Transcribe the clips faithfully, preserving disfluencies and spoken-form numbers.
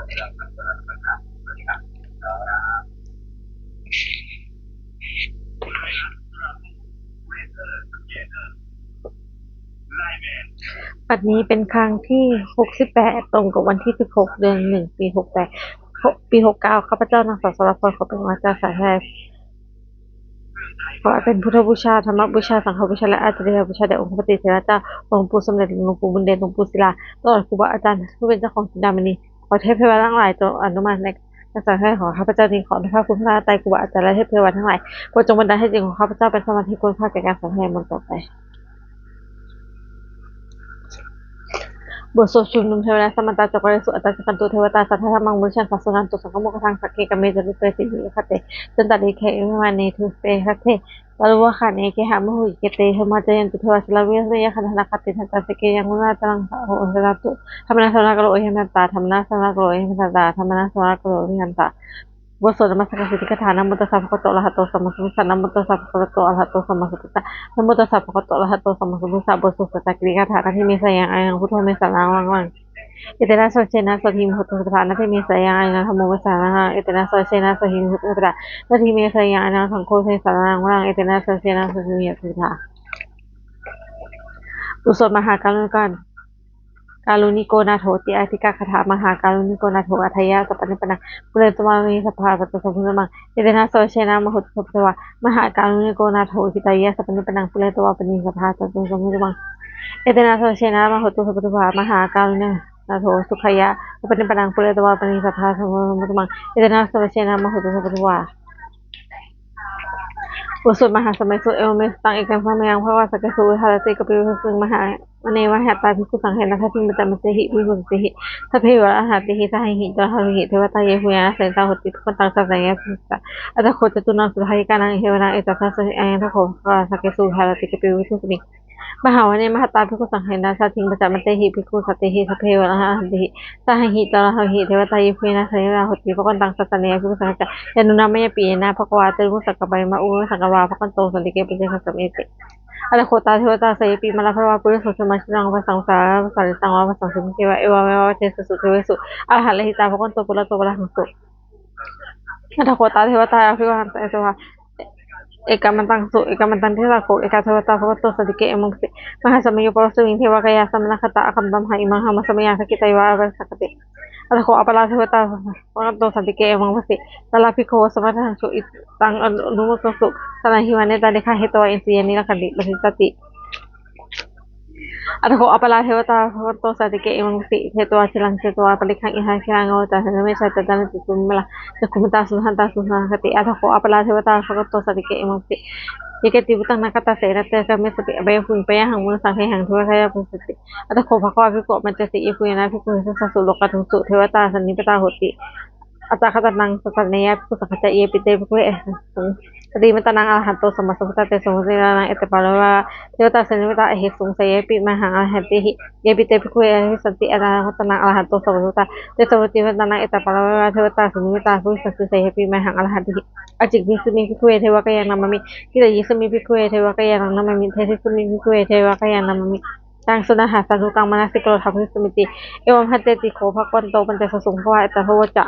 บัดนี้เป็นครั้งที่ หกสิบแปด ตรงกับวันที่ สิบหก เดือน หนึ่ง ปี หกแปด ปี หกเก้า ข้าพเจ้านางสาวสรพร ขอเป็นอาจารย์สอนแทน ขอเป็นพุทธบูชา ธรรมบูชา สังฆบูชา และอาจาริยบูชาแด่องค์พระปฏิเถระเจ้า หลวงปู่สมเด็จ หลวงปู่บุญเดช หลวงปู่ศิลา ตลอดครูบาอาจารย์ผู้เป็นเจ้าของจินดามณี ขอเทพเทวดาทั้งหลายจงอนุโมทนาในการสอนแทนของข้าพเจ้านี้ ขออนุภาพคุณพระรัตนตรัย ครูบาอาจารย์ และเทพเทวดาทั้งหลาย โปรดจงบันดาลให้จิตของข้าพเจ้าเป็นสมาธิควรค่าแก่การสอนแทนมนต์ต่อไป บทสวดชุมนุมเทวดา Samantā cakkavāḷesu atrāgacchantu devatā, saddhammaṃ munirājassa suṇantu saggamokkhadaṃ. Sagge kāme ca rūpe girisikharataṭe cantalikkhe vimāne, dīpe raṭṭhe ca sāyanvihare gehavatthumhi khette, bhummā cāyantu devā jalathalavisame yakkhagandhabbanāgā, tiṭṭhantā santike yaṃ munivaravacanaṃ sādhavo me suṇantu. Dhammassavanakālo ayam bhadantā. Dhammassavanakālo ayam bhadantā. Dhammassavanakālo ayam bhadantā. บทสวดนมัสการสิทธิคาถา Namo tassa bhagavato arahato sammāsambuddhassa. Namo tassa bhagavato arahato sammāsambuddhassa. Namo tassa bhagavato arahato sammāsambuddhassa. บทสวดสัจจกิริยาคาถา Natthi me seyyaṃ ayaṃ buddho me saraṇaṃ varaṃ. Etena saccena sotthi me hotu sabbadā. Natthi me seyyaṃ ayaṃ dhammo me saraṇaṃ varaṃ. Etena saccena sotthi me hotu sabbadā. Natthi me seyyaṃ ayaṃ saṅgho me saraṇaṃ varaṃ. Etena saccena sotthi me hotu sabbadā. บทสวดมหาการุณิก Kāruṇiko nātho ti. Ādikagāthā. Mahākāruṇiko nātho atthāya sabbapāṇinaṃ, pūretvā pāramī sabbā patto sambodhimuttamaṃ. Etena saccena mā hontu sabbadukkhavā. Mahākāruṇiko nātho hitāya sabbapāṇinaṃ, pūretvā pāramī sabbā patto sambodhimuttamaṃ. Etena saccena mā hontu sabbadukkhavā. Mahākāruṇiko nātho sukhāya sabbapāṇinaṃ, pūretvā pāramī sabbā patto sambodhimuttamaṃ. Etena saccena mā hontu sabbadukkhavā. บทสวดมหาสมัยสูตร Evamme sutaṃ. Ekaṃ samayaṃ bhagavā sakkesu viharati kapilavatthusmiṃ mahāvane mahatā bhikkhusaṅghena saddhiṃ pañcamattehi bhikkhusatehi sabbeheva arahantehi saddhehi carandassāmihi devatā yebhuyyena sannipatitā honti bhagavantaṃ dassanāya bhikkhusaṅghañca. Atha kho catunnaṃ suddhāvāsakāyikānaṃ ekaṃ samayaṃ bhagavā sakkesu viharati kapilavatthusmiṃ mahāvane mahatā bhikkhusaṅghena saddhiṃ pañcamattehi bhikkhusatehi sabbeheva arahantehi saddhehi carandassāmihi devatā yebhuyyena sannipatitā honti bhagavantaṃ dassanāya bhikkhusaṅghañca. Yannūna mayampi yena bhagavā kāruññasamuppāyāva pubbe sampadā bhagavato santike puññasampādena. Atha kho tā devatā seyyathīdhammaradāno puriso sammiñjitaṃ vā sambhūtaṃ vā appaṭivattiṃ vā asaṃhito devā devānaṃ pādesu pāvakāyesu anuttaraṃ puññakkhettaṃ pavattavanto pālabho pālabanto. Atha kho tā devatā abhikkāmuttā devā ekamantaṃ āsuṃ ekamantaṃ disā. Atha kho ekā devatā bhagavato santike ahaṃ upadeshi mahāsamayo pavanasmiṃ devakāyā samāgatā āgatamha imaṃ dhammasamayaṃ dakkhitāyeva aparājitasaṅghanti. Atha kho aparā devatā bhagavato santike ahaṃ upadeshi tatra bhikkhavo samādahaṃsu taṃ anuttaraṃ saraṇampi gacchāmi. Sārathīva nettāni gahetvā indriyāni rakkhanti paṇḍitāti. Atha kho aparā devatā bhagavato santike ahaṃ upadeshi chetvā khīlaṃ chetvā palighaṃ indakhīlaṃ samawekkhitvāna cakkhumā sudantā susunāgāti. Atha kho aparā devatā bhagavato santike ahaṃ upadeshi ye keci buddhaṃ nāgantaṃ seyyathīdaṃ saṅghaṃ payāpujjhaṃ payāsayhaṃ manussānaṃ sayyathīdaṃ pahāya bhavissanti. Atha kho bhagavā bhikkhū āmantesi bhikkhūnaṃ bhikkhūhi dasasu lokadhātūsu devatā sannipatitā honti tathāgataṃ dassanāya bhikkhusaṅghañca. Yepi te bhikkhū ahesuṃ saccaṃ vavaṃ arahanto sammāsambuddhassa tesaṃ vatthitānaṃ etaparamāyeva devatā sannipatitā ahesuṃ seyyathīdhammaṃ arahantehi. Yepi te bhikkhū ahesuṃ saccaṃ vavaṃ arahanto sammāsambuddhassa tesaṃ vatthitānaṃ etaparamāyeva devatā sannipatitā bhavissanti seyyathīdhammaṃ arahantehi. Ācikkhissāmi bhikkhave devakāyaṃ nāmāni. Kittayissāmi bhikkhave devakāyaṃ nāmāni. Desissāmi bhikkhave devakāyaṃ nāmāni. Taṃ suṇātha sādhukaṃ manasikarotha bhāsissāmīti. Evaṃ bhanteti kho bhagavato paccassosuṃ. Bhagavā etadavoca.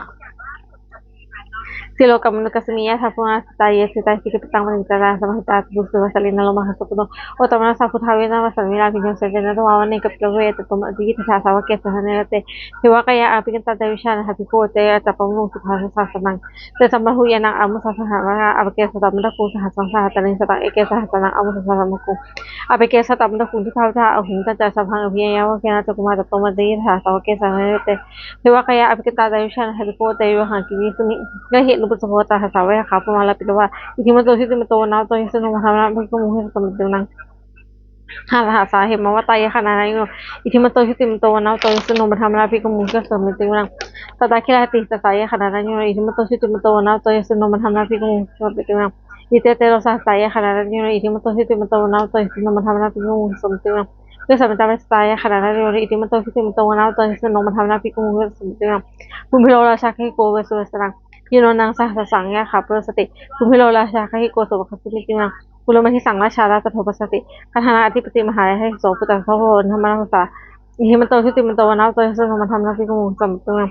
Silokamanukassāmi yattha bhummā tadassitā. Ye sitā girigabbharaṃ pahitattā samāhitā puthū sīhāva sallīnā lomahaṃsābhisambhuno. Odātamanasā suddhā vippasannamanāvilā bhiyyo pañcasate ñatvā vane kāpilavatthave. Tato āmantayi satthā sāvake sāsane rate. Devakāyā abhivippattā te vijānātha bhikkhavo te ca pavaruṃ sutvā buddhassa sāsanaṃ. Tesampāturahu ñāṇaṃ amanussāna dassanaṃ. Appeke satamaddakkhuṃ sahassaṃ sahataccaṃ. Sataṃ eke sahassaṃ amanussānamaddasuṃ. Appeke satamaddakkhuṃ suddhā vutthā ahuṃ. Tañca sabbaṃ abhiññāya vavakkhitvāna cakkhumā. Tato āmantayi satthā sāvake sāsane rate. Devakāyā abhivippattā te vijānātha bhikkhavo te ca pavaruṃ sutvā buddhassa sāsanaṃ. Gāhenu puthū bhagavā sahassaṃ vācāhi kho bhikkhū bhaddamānā te bhañjamāne. Iddhimanto jutimanto vaṇṇavanto yasassino modamānā abhikkāmuṃ bhikkhūnaṃ samitiṃ vanaṃ. Aṭṭhārasa hemavatā yakkhā nāgā yaksakāyo. Iddhimanto jutimanto vaṇṇavanto yasassino modamānā abhikkāmuṃ bhikkhūnaṃ samitiṃ vanaṃ. Sātāgirā tisaṭṭhā yakkhā nāgā yasassino. Iddhimanto jutimanto vaṇṇavanto yasassino modamānā abhikkāmuṃ bhikkhūnaṃ samitiṃ vanaṃ. Visuddhā telosāvakā yakkhā nāgā yasassino. Iddhimanto jutimanto vaṇṇavanto yasassino modamānā abhikkāmuṃ bhikkhūnaṃ samitiṃ vanaṃ. Vessāmittā pārisajjitā yakkhā nāgā yasassino. Iddhimanto jutimanto vaṇṇavanto yasassino modamānā abhikkāmuṃ bhikkhūnaṃ samitiṃ vanaṃ. Kumbhīro rājagahiko vessāmittā vanaṃ. Bhiyyo naṃ sahassaṃ yakkhā parivajjati. Kumbhīro rājagahiko sopāga samitiṃ vanaṃ. Purimaṃ disaṃ rājā ārakkho pasāsati. Gandhabbānaṃ ādhipati mahārājā so. Puttānujā bahavo indanāmā saha. Iddhimanto jutimanto vaṇṇavanto yasassino modamānā abhikkāmuṃ bhikkhūnaṃ samitiṃ vanaṃ.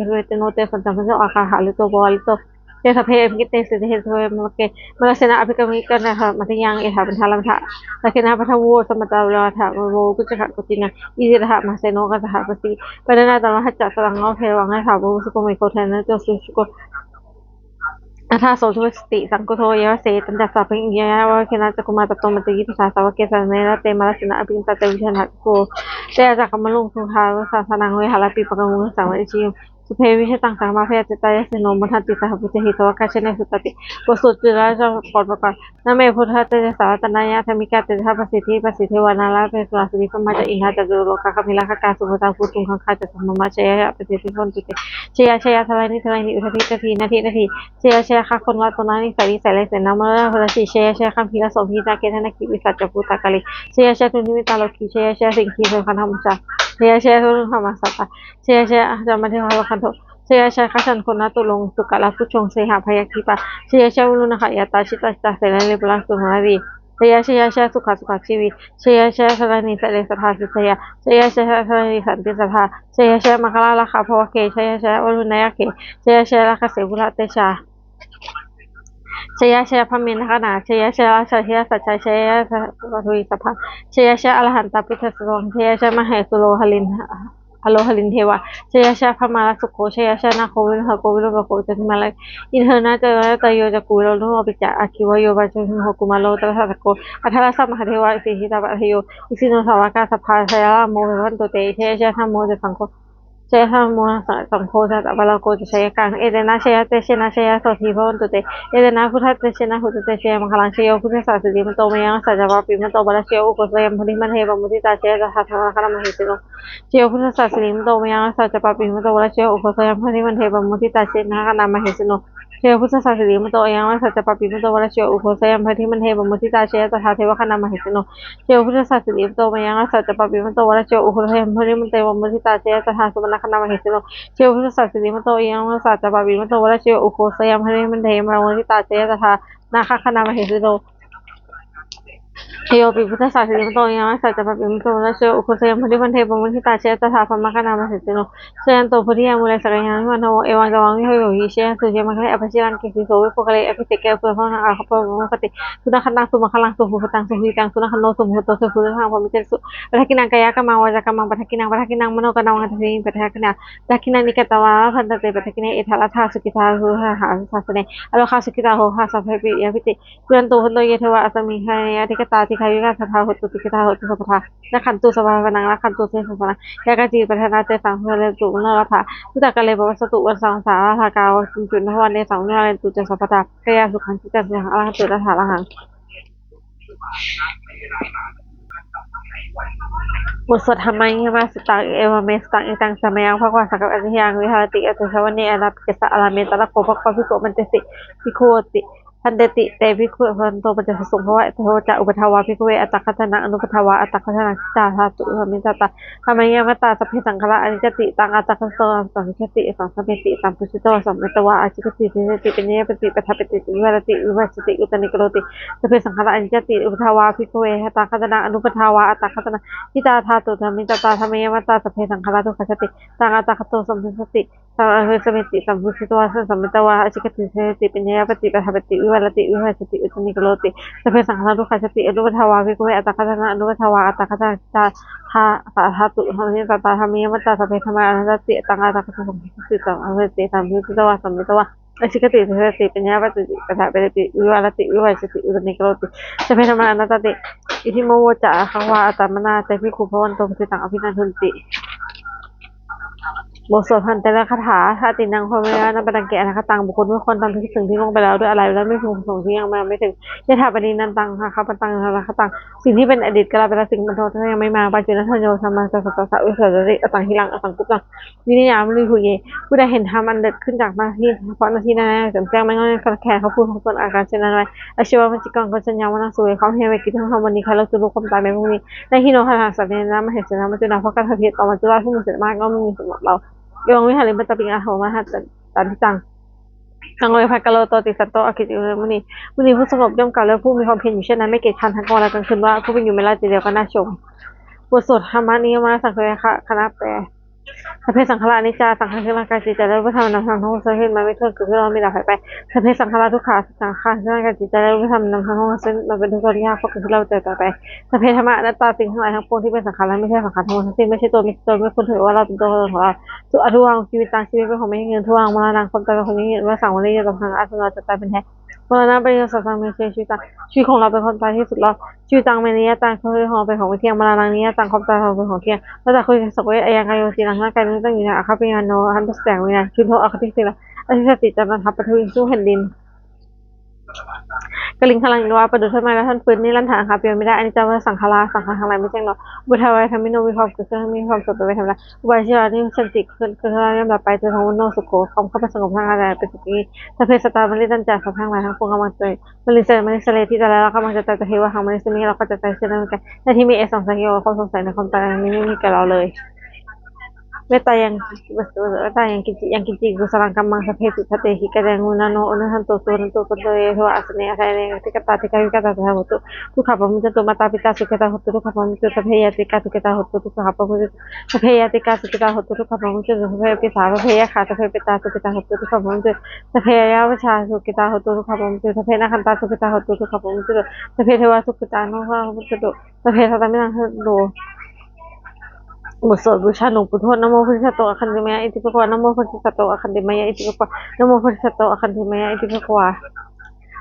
Katvete no te sañcāmanto āgā hārito pavārito. Te sabbe abhikkante sinde deve mārasenā abhikkāmi kaṇhassa mandiyaṃ. Etha bandhā laddhā rāgena baddhā vo samasāradā vo kuccakā koci na. Iti tattha mahāseno kaṇhasenaṃ pāṇinā talamāhacca saraṃ katvāna bheravaṃ yathā pāvussako megho thanayanto savijjuko. Atha so bhikkhu vessati saṅkuddho abhivādetvā pañcamatteyyānuggāhikāyikena cakkhumā tato āmantayi satthā sāvake sāsane rate mārasenā abhikkantā te vijānātha bhikkhavo. Te asaṅkambaṃ lomahaṃsābhisambhuno sāvakā sāvakā saṅghamāno ve harati pakkāmuṃ. Sabbe vijitasaṅgāmā bhayātītā yasassino modanti saha bhūtehi sāvakā janesutāti. บทสวดจุลวัฏฏะปกรณ์ Name buddhatejasā ratanattayadhammikā tejapasiddhi pasīdevā nārāyapetiyā sirīmatāpitarūpā brahmā ca indā ca catulokā gambhīrakkhakā sugutā supaga suvaṇṇā supaga suvaṇṇā jayasuriyañca brahmagaṇā jaya jaya jaya patthanī dhananī udadhī tadadhī naddhi naddhi jaya jaya jaya gaganatalanisarī sailasenamalā harasī jaya jaya gambhīrasombhī nāgenda naggī pisāca bhūtakālī jaya jaya dunnimittarogī jaya jaya siṅgī somahasamārakkshā jaya jaya varuṇṇassabhā jaya jaya aṭṭhamadālakkhandho jaya jaya gajagganaturaṅga sukarabhujaṅga sīhabyagghikāpā jaya jaya varuṇaggayātrā jitājitasennārī pavārā sudāruṇā narī jaya jaya jaya sukhā sukhā jīvī jaya jaya dāraṇī sare sadā sujayā jaya jaya dāraṇī santi sadā jaya jaya maṅkarājaraññā bhavagge jaya jaya varuṇayakkhe jaya jaya rakkhase kulatejā jaya jaya brahmagaṇā jaya jaya rājādhirājasājjaya jaya jaya varuṇasabrahmā jaya jaya arahantā buddhasāvaṃ jaya jaya mahesuro hariṃ haro harindevā jaya jaya brahmalājasaṅgho jaya jaya nāgo viruḷhako virūpakkho candimā ravi indanāsano jayasuro ca kuvero naropi ca aggi vāyo pājuṇho kumāro taksasāvako aṭṭhārasa mahādevā siddhitāpadayo isino sāvakā sabbā jaya rāmo bhavantu te jaya jaya dhammo jaya saṅgho jayadhammānamūlassa saṅgho, satapallaṅko ca jayakaṃ. Etena jayatejena jayasotthī bhavantu te. Etena buddhatejena hotu te jayamaṅgalaṃ. Jayo buddhassa sirīmato, mayhaṃ rājā ca pāpimato, parājayo ugghosayuṃ bodhimaṇḍe pamoditā, jaya tadā brahmagaṇā mahesino. Jayo buddhassa sirīmato, mayhaṃ rājā ca pāpimato, parājayo ugghosayuṃ bodhimaṇḍe pamoditā, jaya brahmagaṇā mahesino. Jayo buddhassa sirīmato, mayhaṃ rājā ca pāpimato, parājayo ugghosayuṃ bodhimaṇḍe pamoditā, jaya tadā devagaṇā mahesino. Jayo buddhassa sirīmato, mayhaṃ rājā ca pāpimato, parājayo ugghosayuṃ bodhimaṇḍe pamoditā, jaya tadā supaṇṇagaṇā mahesino. Jayo buddhassa sirīmato, mayhaṃ rājā ca pāpimato, parājayo ugghosayuṃ bodhimaṇḍe pamoditā, jaya tadā nāgagaṇā mahesino. Jayopi buddhassa sirīmato, mayhaṃ rājā ca pāpimato, parājayo ugghosayuṃ bodhimaṇḍe pamoditā, jaya tadā brahmagaṇā mahesino. Jayanto bodhiyā mūle sakyānaṃ nandivaḍḍhano, evaṃ tvaṃ vijayo hohi, jayassu jayamaṅgale aparājitapallaṅke, sīse pabbere abhiseke sabbabuddhānaṃ, aggappatto pamodati. Sunakkhattaṃ sumaṅgalaṃ supabhātaṃ suhuṭṭhitaṃ, sukhaṇo sumuhutto ca suyiṭṭhaṃ brahmacārisu, padakkhiṇaṃ kāyakammaṃ vācākammaṃ padakkhiṇaṃ, manokammaṃ paṭhaṅgimaṃ padakkhiṇaṃ, padakkhiṇāni katvāna labhantatthe padakkhiṇe. Etha laddhā sukhitā attāhuṃ saha sāsane, arogā sukhitā hotha sabbepi. Ñātibhi puññatā sambodho ye devā asmiṃ ṭhāne adhigatā, dīghāyukā sadā hontu sukhitā hontu sabbadā, rakkhantu sabbasataṃ rakkhantu sabbasamatāraṃ. Yā kāci patthanā tesaṃ pūrentu manorathā, uttarākaṃ pasaventu vassaṃ maṇisāgarasamayā, pāpū ca bhavantu tesaṃ anūrarentu ca sabbadā, kāyasukhaṃ cittisukhaṃ arahantu dassāvāhaṃ. บทสวด Dhammayamajjhapattakaṃ. Evamme sutaṃ. Etaṃ samayaṃ bhagavā sakkesajittā viharati jetavane anāthapiṇḍikassa ārāme. Tatra kho bhagavā bhikkhū āmantesi bhikkhavoti. Bhadanteti te bhikkhū bhagavato paccassosuṃ. Bhagavā etadavoca. Uppādā vā bhikkhave aṭṭhakaraṇā anuppādā vā aṭṭhakaraṇā, ṭhitā dhātu sammiñjatattā. Dhammayamajjhapattā sabbe saṅkhārā aniccāti. Taṃ atthāgato saṃvattati saṃsamati saṃsucitvā sammitvā ācikkhati deseti paññapati paṭṭhapeti vivarati vibhajati uttānīkaroti. Sabbe saṅkhārā aniccāti. Uppādā vā bhikkhave aṭṭhakaraṇā anuppādā vā aṭṭhakaraṇā, ṭhitā dhātu sammiñjatattā. Dhammayamajjhapattā sabbe saṅkhārā dukkhāti. Taṃ atthāgato saṃvattati saṃsamati saṃsucitvā sammitvā ācikkhati deseti paññapati paṭṭhapeti vivarati vibhajati uttānīkaroti. Sabbe saṅkhārā dukkhāti. Anuppādā vā bhikkhave aṭṭhakaraṇā anuppādā vā aṭṭhakaraṇā, ṭhitā dhātu sammiñjatattā. Dhammayamajjhapattā sabbe dhammā anattāti. Taṃ atthāgato saṃvattati saṃsamati saṃsucitvā sammitvā ācikkhati deseti paññapati paṭṭhapeti vivarati vibhajati uttānīkaroti. Sabbe dhammā anattāti. Iti me voca bhagavā. Attamanā te bhikkhū bhagavato bhāsitaṃ abhinandunti. บทสวดพันเตระคาถา Atītaṃ khamatiyā nappaṭikaṅkhe anāgataṃ. บุคคลไม่ควรทำคิดถึงที่ล่วงไปแล้วด้วยอาลัย และไม่พึงประสงค์ที่ยังมาไม่ถึง Yathā pāṇinantaṃ hāmapantaṃ anāgataṃ. สิ่งที่เป็นอดีตกำลังเป็น และสิ่งที่เป็นอนาคตยังไม่มา Paccuppannā yo dhammo tattha tattha bhāsitā. Asaṃhiraṃ asaṅkuppaṃ vinayaṃ videhi. ผู้ใดเห็นธรรมอันเกิดขึ้นจากหน้าที่เฉพาะหน้าที่นั้นๆ อย่างแจ่มแจ้ง ไม่ง่อนแง่นคลอนแคลน เขาควรทรงอาการเช่นนั้นไว้ Ajjeva maṅgale kāyena vacaṃ va yaṃ munīndhiso. ความเพียรเป็นกิจที่ต้องทำวันนี้ ใครเล่าจะรู้ความตายแม้พรุ่งนี้ Na hi no gatā samāyena manussānaṃ, mañjappaññā vegapāsito. ความจนรอดผู้มีสิทธิ์มากย่อมไม่มีสำหรับเรา Evaṃ vihāriṃ ātāpiṃ āhaṃ āmantaṃ ṭhitā. Taṃ ve bhaddekarattoti santo ācikkhate munehi. มุนีผู้สงบย่อมกล่าวเรื่องผู้มีความเพียรอยู่เช่นนั้น ไม่เกียจคร้านทั้งกลางวันและกลางคืนว่า ผู้เป็นอยู่ไม่รอดจะเดียวก็น่าชม บทสวดธรรมนิยามสังเวคคณะแปล Sabbe saṅkhārā aniccā. สังขารคือร่างกายจิตใจและรูปธรรมนามธรรมทั้งปวง สังขารไม่เที่ยง เกิดขึ้นแล้วมีดับหายไป Sabbe saṅkhārā dukkhā. สังขารคือร่างกายจิตใจและรูปธรรมนามธรรมทั้งปวง ซึ่งมันเป็นทุกข์ทนยาก เพราะเกิดขึ้นแล้วเสื่อมไป Sabbe dhammā anattā. สิ่งทั้งหลายทั้งปวงที่เป็นสังขารและไม่เที่ยง สังขารทั้งมวลทั้งสิ้นไม่ใช่ตัวไม่ใช่ตน ไม่ควรถือว่าเราเป็นตัวตนของเรา Su addhuvaṃ jīvitaṃ. ชีวิตเป็นของไม่ยั่งยืน Dhuvaṃ maraṇaṃ. ความตายเป็นของยั่งยืน Avassaṃ varena yatamatthaṃ. อาจจะเราจะตายเป็นแท้ Maraṇaṃ pariyosānaṃ me jīvitaṃ. ชีวิตของเราเป็นของตายที่สุดแล้ว Jīvitaṃ me niyataṃ. ชีวิตของเราเป็นของไม่เที่ยง Maraṇaṃ niyataṃ. ความตายของเราเป็นของเที่ยง Vata kuṭeṃ saṅghe ayaṃ kāyo. จิตตัง ร่างกายนี้ตั้งอยู่ใน Akhappayāno. อหันตัสสะ ยังไม่มี Kiñci no aṭṭhāsi. อะไรสักสิ่งจะมาทับ Paṭhaviṃ. ซึ่งแผ่นดิน Kaliṅgaraṃ iva. ประดุจท่อนไม้และท่อนฟืน Niratthaṃ akhappayāmi. ไม่ได้ Aniccā vata saṅkhārā. สังขารทั้งหลายไม่เที่ยงหนอ Uppādavayadhammino. มีความเกิดขึ้น มีความเสื่อมเป็นธรรมดา Uppajjitvā nirujjhanti. เกิดขึ้นแล้วย่อมดับไป Cetovimutti. Sukho. ความเข้าไปสงบ Saṅkhānattā. เป็นสุขอย่างยิ่ง Sabbe sattā marittā ca. สัตว์ทั้งหลายทั้งปวงกำลังตาย Mariṃsare pītale. เรากำลังจะตาย Tathevāhaṃ mariṃsāmi. เราก็จะตายเช่นนั้นเหมือนกัน Natthi me ettha saṃsayo. ความสงสัยในความตายนี้ไม่มีแก่เราเลย Mettā yaṃ, mettā yaṃ kiñci, yaṃ kiñci kusalaṃ kammaṃ sabbehi katehi kalyāṇaṃ, no ananubhāvayatu suvaṇṇaṃ. คนเดียว Yathavā āsane āsayā, adhigatā dīghāyukā tathā bhavantu, dukkhā pamuñcantu. Mātā pitā sukhitā hontu, dukkhā pamuñcantu. Sabbe ñātikā sukhitā hontu, dukkhā pamuñcantu. Sabbe ñātikā sukhitā hontu, dukkhā pamuñcantu. Sabbe pisā sabbe yakkhā sabbe petā sukhitā hontu, dukkhā pamuñcantu. Sabbe yāvajjhā sukhitā hontu, dukkhā pamuñcantu. Sabbe nakkhattā sukhitā hontu, dukkhā pamuñcantu. Sabbe devā sukhitā bhavantu, dukkhā pamuñcantu. Sabbe sampattīnaṃ samijjhantu. บทสวดบูชาหลวงปู่ทวด Namo bodhisatto āgantimāya iti bhagavā. Namo bodhisatto āgantimāya iti bhagavā. Namo bodhisatto āgantimāya iti bhagavā.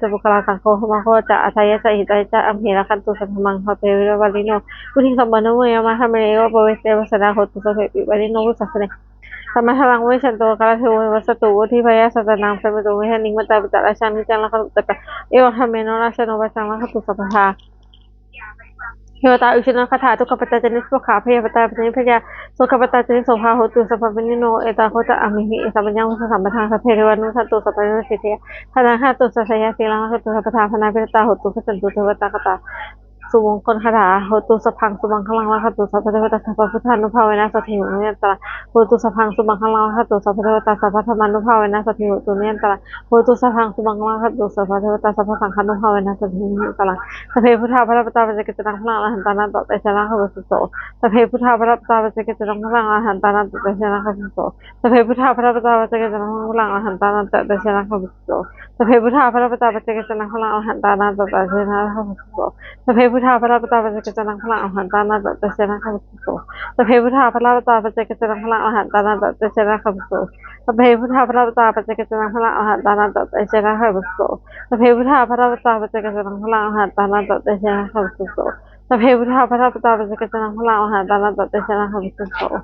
ca puggalā, saṅgho hotu mahāsaṅgho ca, atthāya ca hitāya ca. Amhe rakkhatu saddhammaṃ, sabbe samādappino. Vuḍḍhiṃ sampāpuṇeyyāma, dhamme ariyappavedite. Pasannā hontu sabbepi, pālino buddhasāsane. Sammā dhāraṃ pavecchanto, kālakañjā devo pavassatu. Vuḍḍhibhāvāya sattānaṃ, saṅghamhi cattāṃ. Pajaṃ rakkhatha, rājaṃ niccaṃ rakkhathu, uttaraṃ dhammena rājāno, pajaṃ rakkhathu sabbadā. Devatāuyyojanagāthā. Dukkhappattā ca niddukkhā, bhayappattā ca nibbhayā, sokappattā ca nissokā, hontu sabbapāṇino. Ettāvatā ca amhehi, sambhataṃ puññasampadaṃ, sabbe devānumodantu, sabbasampattisiddhiyā. Bhaddantā sunakkhattaṃ, jayasiddhiṃ rakkhantu sabbadā, bhaddābhisantāni hontu, gacchantu devatāgatā. Sumaṅgalagāthā. Hotu sabbaṃ sumaṅgalaṃ, rakkhantu sabbadevatā, sabbabuddhānubhāvena, sadā hontu mangalamānantarā. Hotu sabbaṃ sumaṅgalaṃ, rakkhantu sabbadevatā, sabbadhammānubhāvena, sadā hontu mangalamānantarā. Hotu sabbaṃ sumaṅgalaṃ, rakkhantu sabbadevatā, sabbasaṅghānubhāvena, sadā hontu mangalamānantarā. Sabbe buddhā balappattā, paccekānañca balaṃ, arahantānañca tejena, rakkhaṃ bandhāmi sabbaso. Sabbe buddhā balappattā, paccekānañca balaṃ, arahantānañca tejena, rakkhaṃ bandhāmi sabbaso. Sabbe buddhā balappattā, paccekānañca balaṃ, arahantānañca tejena, rakkhaṃ bandhāmi sabbaso. Sabbe buddhā balappattā, paccekānañca balaṃ, arahantānañca tejena, rakkhaṃ bandhāmi sabbaso. Sabbe buddhā balappattā, paccekānañca balaṃ, arahantānañca tejena, rakkhaṃ bandhāmi sabbaso. Sabbe buddhā balappattā, paccekānañca balaṃ, arahantānañca tejena, rakkhaṃ bandhāmi sabbaso. Sabbe buddhā balappattā, paccekānañca balaṃ, arahantānañca tejena, rakkhaṃ bandhāmi sabbaso. Sabbe buddhā balappattā, paccekānañca balaṃ, arahantānañca tejena, rakkhaṃ bandhāmi sabbaso. Sabbe buddhā balappattā, paccekānañca balaṃ, arahantānañca tejena, rakkhaṃ bandhāmi sabbaso.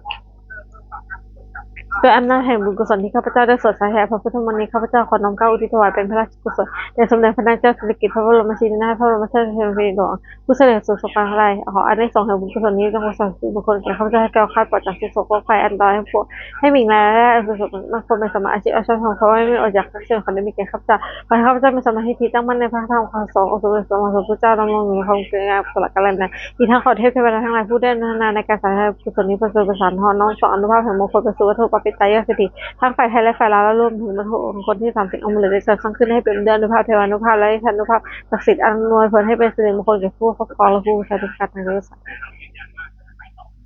ด้วยอำนาจแห่งบุญกุศลที่ข้าพเจ้าได้สวดสาธยายพระพุทธมนต์นี้ ข้าพเจ้าขอน้อมเกล้าอุทิศถวายเป็นพระราชกุศลแด่สมเด็จพระนางเจ้าสิริกิติ์ พระบรมราชินีนาถ พระบรมราชชนนีพันปีหลวง ผู้เสด็จสู่สวรรคาลัย ขออานิสงส์แห่งบุญกุศลนี้จงประสบผลบุคคลแก่ข้าพเจ้า ให้แคล้วคลาดปลอดจากทุกข์โศกโรคภัยอันตรายทั้งปวง ให้มีรายได้อันสุขสมบัติมั่นคงเป็นสัมมาอาชีพอันชอบธรรม ขอให้ไม่อดอยากข้าเชิญขอได้มีแก่ข้าพเจ้า ขอให้ข้าพเจ้ามีสมาธิตั้งมั่นในพระธรรมคำสอนองค์สมเด็จพระสัมมาสัมพุทธเจ้า ดำรงอยู่ในความสงบสุขตลอดกาลนาน อีกทั้งขอเทพเทวดาทั้งหลายผู้ได้อนุโมทนาในการสาธยายกุศลนี้ ประเสริฐประสานพรน้อมส่งอานุภาพแห่งมงคลไปสู่วัตถุปาปิตายอดเศรษฐี ทั้งฝ่ายไทยและฝ่ายลาว และรวมถึงวัตถุมงคลที่สามสิ่งอันประเสริฐสร้างขึ้น ให้เป็นไปด้วยอานุภาพเทวานุภาพ และอิทธานุภาพศักดิ์สิทธิ์ อันอำนวยผลให้เป็นสิริมงคลแก่ผู้ครอบครองและผู้บูชาทุกประการเทอญ สาธุ